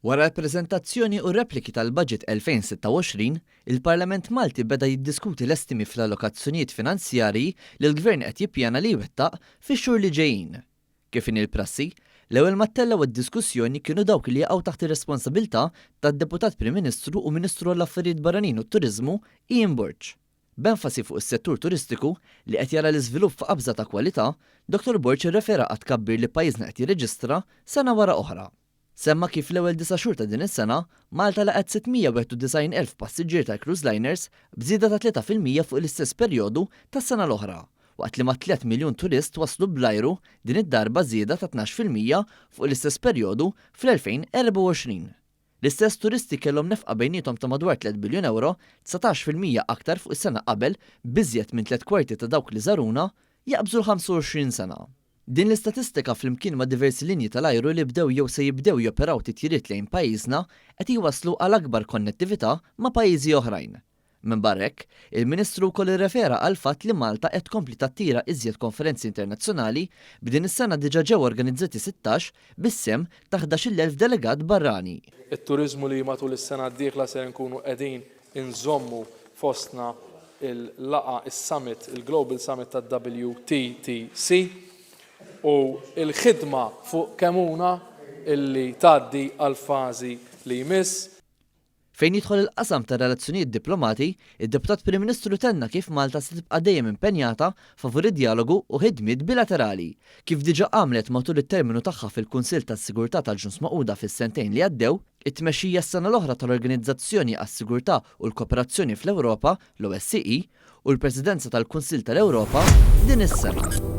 Wara l-preżentazzjoni u r-repliki tal-Budget 2026, il-Parlament Malti beda jiddiskuti l-estimi fl-allokazzjonijiet finanzjarji li l-Gvern qed jippjana li jwettaq fix-xhur li ġejjin. Kif inhi l-prassi, l-ewwel ma ttellgħu għad-diskussjoni kienu dawk li jaqgħu taħt ir-responsabilità tad-Deputat Prim Ministru u Ministru għall-Affarijiet Barranin u t-Turiżmu Ian Borg. B'enfasi fuq is-settur turistiku, li qed jara l-iżvilupp f'qabża ta' kwalità, Dottor Borg irrefera għat-tkabbir li pajjiżna qed jirreġistra sena wara oħra. Semma kif fl-ewwel disa' xhur ta' din is-sena, Malta laqgħet 691,000 passiġġier tal-cruise liners b'żieda ta' 3% fuq l-istess perjodu tas-sena l-oħra, waqt li mat-tliet miljun turist waslu bl-ajru, din id-darba żieda ta' 12% fuq l-istess perjodu fl-2024. L-istess turisti kellhom nefqa bejniethom ta' madwar tliet biljun ewro, 19% aktar fuq is-sena qabel b'iżjed minn tliet kwarti ta' dawk li żaruna jaqbżu l-25 sena. Din l-istatistika flimkien ma' diversi linji tal-ajru li bdew jew se jibdew joperaw titjiriet lejn pajjiżna qed jwasslu għal akbar konnettività ma' pajjiżi oħrajn. Minbarra hekk, il-Ministru wkoll irrefera għall-fatt li Malta qed tkompli tattira iżjed konferenzi internazzjonali, b'din is-sena diġà ġew organizzati 16 bis-sehem ta' 11,000 delegat barrani. It-turiżmu li matul is-sena d-dieħla ser inkunu qegħdin inżommu fostna l-laqgħa, is-summit, il-Global Summit tad-WTTC u l-ħidma fuq Kemuna illi tgħaddi għall-fażi li jmiss. Fejn jidħol il-qasam tar-relazzjonijiet diplomati, id-Deputat Prim Ministru tenna kif Malta se tibqa' dejjem impenjata favur id-djalogu u ħidmiet bilaterali, kif diġà għamlet matul it-terminu tagħha fil-Kunsill tas-Sigurtà tal-Ġnus Magħquda fis-sentejn li għaddew. It-tmexxija s-sena l-oħra tal-Organizzazzjoni għas-Sigurtà u l-Kooperazzjoni fl-Ewropa, l-OSCE, u l-Presidenza tal-Kunsill tal-Ewropa din is-sena.